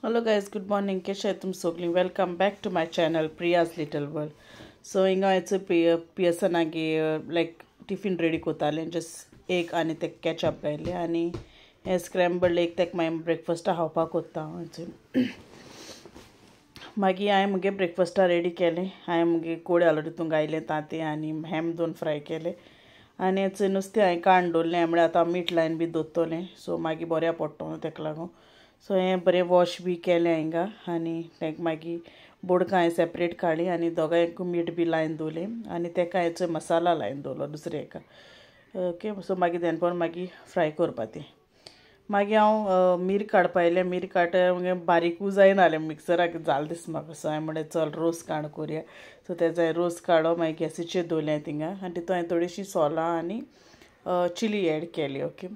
Hello guys, good morning. केशे तुम सोगली? Welcome back to my channel Priya's little world. So हिंगा हांवें पियर्सनागे लायक tiffin ready कोतालें, just egg आनी ते ketchup घायलें आनी हें स्क्रॅम्बल्ड एग तेका मागीर ब्रेकफास्टा खावपाक कोत्ता हांव. मागीर हांवें मुगे ब्रेकफास्टा रेडी केलें. हांवें मुगे कोळी हालो तितून घायलें तांतें आनी हॅम दोन फ्राय केले आनी नुस्तें हांवें काडून दवरलें. म्हळ्यार आतां मीठ लायन बी दवरतलें, सो मागीर बऱ्या पडटलें तेका लागून. सो हें बरें वॉश बी केलें हिंगा आनी तेका मागीर बोडकां हांवें सेपरेट काडली आनी दोगांयक मीठ बी लायन दवरलें आनी तेका हांवें मसाला लायन दवरलो दुसरे एका. ओके, सो मागीर देनपण मागीर फ्राय करपा तें. मागीर हांव मीर काडपा आयलें. मीर काड मागीर बारीकूय जायना जालें मिक्सराक जालें दिस म्हाका. सो हांवें म्हणलें चल रोस काड करुया. सो तेजो हांवें रोस काडलो, मागीर गॅसीचेर दवरलें थिंगा आनी तितून हांवें थोडीशी सोलां आनी चिली एड केली. ओके,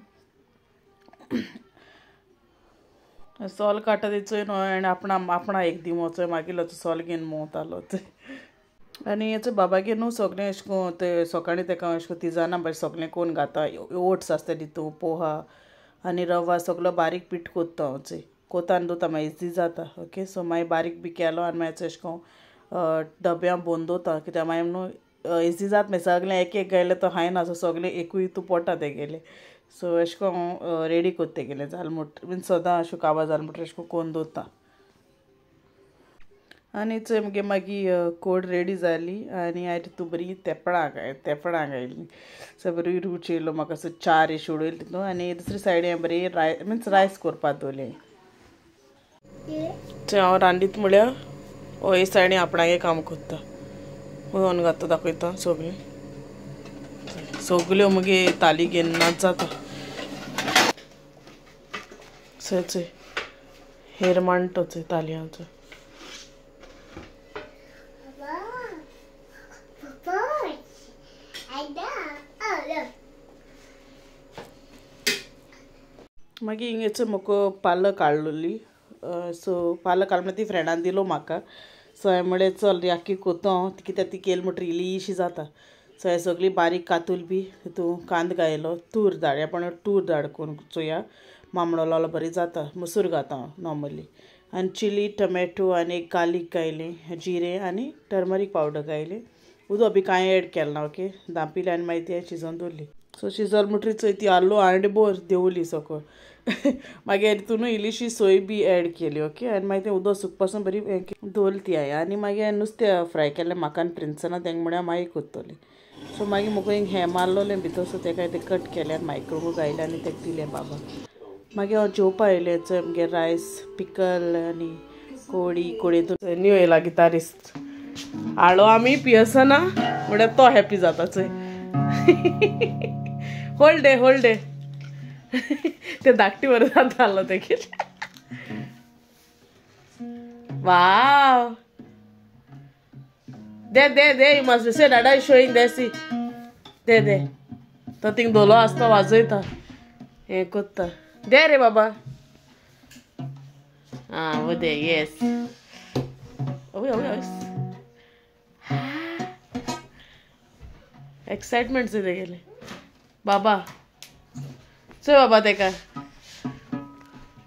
सोल काडटा ती चोय न्हू आनी आपणा आपणा एक दी वचोय मागीर सोल घेवन मोवतालो. आनी हेचो बाबागेर न्हू सगळें अशें करून ते सकाळीं तेका अशें करून तिजाना बरें सगळें कोण घाता. ओट्स आसता तितून, पोहा आनी रवा सगलो बारीक पीठ कोत्ता हांव चोय, कोता आनी दवरता मागीर इजी जाता. ओके, सो मागीर बारीक बी केलो आनी मागीर अशें करून डब्यां भरून दवरता, कित्याक मागीर न्हू इजी जाता. मागीर सगळें एक एक गायलें तो खायना, सो सगळें एकूय तूं पोटा तेगेलें. सो अशें करून हांव रेडी कोत्ता तेगेलें जालें म्हणट मिन्स सदां अशें काबार जालें म्हणटकीर अशें करून दवरता. आनी चोय मुगे मागीर कोड रेडी जाली आनी हांवें तितून बरी तेफळां घायलीं. सो बरी रूच येयलो म्हाका. सो चार अशी उडयली तितून आनी दुसरी सायडीन हांवें बरी राय मिन्स रायस करपाक दवरलें. चोय हांव रांदीत म्हळ्यार हो हे सायडीन आपणागे काम कोत्ता, म्हणून घाता दाखयता सगळें. सगल्यो मुगे ताली घेवन नाच जाता. चोय चोय हेर मांडटा चोय तालयांचो. मागीर हिंगेचो म्हाका पालक हाडलोली. सो पालक हाडली ती फ्रेंडान दिलो म्हाका. सो हांवें म्हणलें चल आख्खी कोतो हांव, कित्याक ती केली म्हणटकीर इल्लीशी जाता. सो हांवें सगळी बारीक कातूल बी तितून कांदो घायलो, तूर दाळ पण तूर दाळ करून चोया मामडो लावलो बरी जाता. मसूर घाता हांव नॉर्मली आनी चिली टमॅटो आनी एक गार्लीक घायलें, जिरें आनी टर्मरीक पावडर घायलें. उदक बी कांय एड केलें ना. ओके, धांपिलें आनी मागीर ती शिजोवन दवरली. सो शिजल म्हणटकीर चोय ती आल्लो आनी बोर देंवली सकयल. मागीर तितूनय इल्लीशी सोय बी एड केली. ओके, आनी मागीर तें उदक सुकपासून बरी दवरली ती हांवें. आनी मागीर नुस्तें फ्राय केलें म्हाका आनी प्रिन्सना, तेंका म्हळ्यार मागीर कोत्तलें. सो मागीर म्हाका एक हें मारलोलें भितर, सो तेका तें कट केलें आनी मायक्रोवेव घायलें आनी तेका दिलें बाबा. मागीर हांव जेवपा आयलें. चोय मुगे रायस पिकल आनी कोडी कोडयेतून न्यू येयला गिटारिस्ट हाडलो आमी पियर्सना, म्हळ्यार तो हॅपी जाता चोय. होल्ड डे होल्ड डे ते धाकटी बरें जाता आसलो तेगेर. वाव, दे दे दे, you must say dada is showing they see दे दे. तो थिंग धोलो आसता वाजयता हें कोत्ता. दे रे बाबा, आं वो दे, येस. ओय ओय ओय, एक्सायटमेंट चोय तेगेलें. बाबा चोय बाबा तेका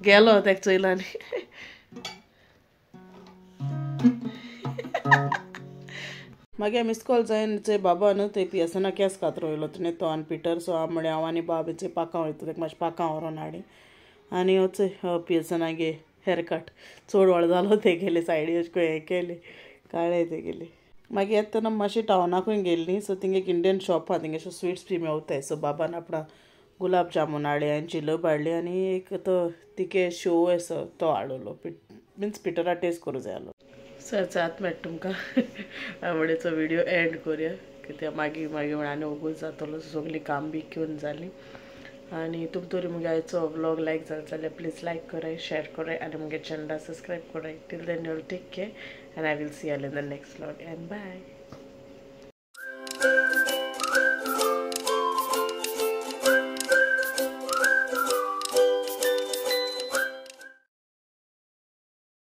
गेलो तेका चोयलो आनी मागीर आमी इस्कॉल जायन चोय बाबा न्हू ते पियर्सना केंस कातरो येयलो तुवें तो आनी पिटर. सो हांव म्हळें हांव आनी बाब चोय पाकां वयता, तेका मातशें पाकां व्हरोन हाडी. आनी हो चोय पियर्सनागे हेअरकट चड व्हड जालो तेगेले सायडी अशें करून हें केलें काळ्ळे तेगेले. मागीर येता तेन्ना मातशें टावनाकूय गेल्ली. सो थिंग एक इंडियन शॉप आहा, थिंग अशें स्विट्स बी मेवताय. सो बाबान आपणा गुलाब जामून हाडले आनी जिलेब हाडली आनी एक तो तिके शो आसा तो हाडलो, मिन्स पिटरा टेस्ट करूं जाय आसलो. सो आतां मेळटा तुमकां. आवडेचो व्हिडियो एंड करुया, कित्याक मागीर मागीर म्हण आनी वगूच जातलो. सगळीं काम बी घेवन जालीं. आनी तुमकां तरी मुगे आयचो व्लॉग लायक जालो जाल्यार प्लीज लायक कराय, शेर कराय आनी मुगे चॅनला सबस्क्रायब कराय. Till then you all take care and I will see you all in the next vlog and bye.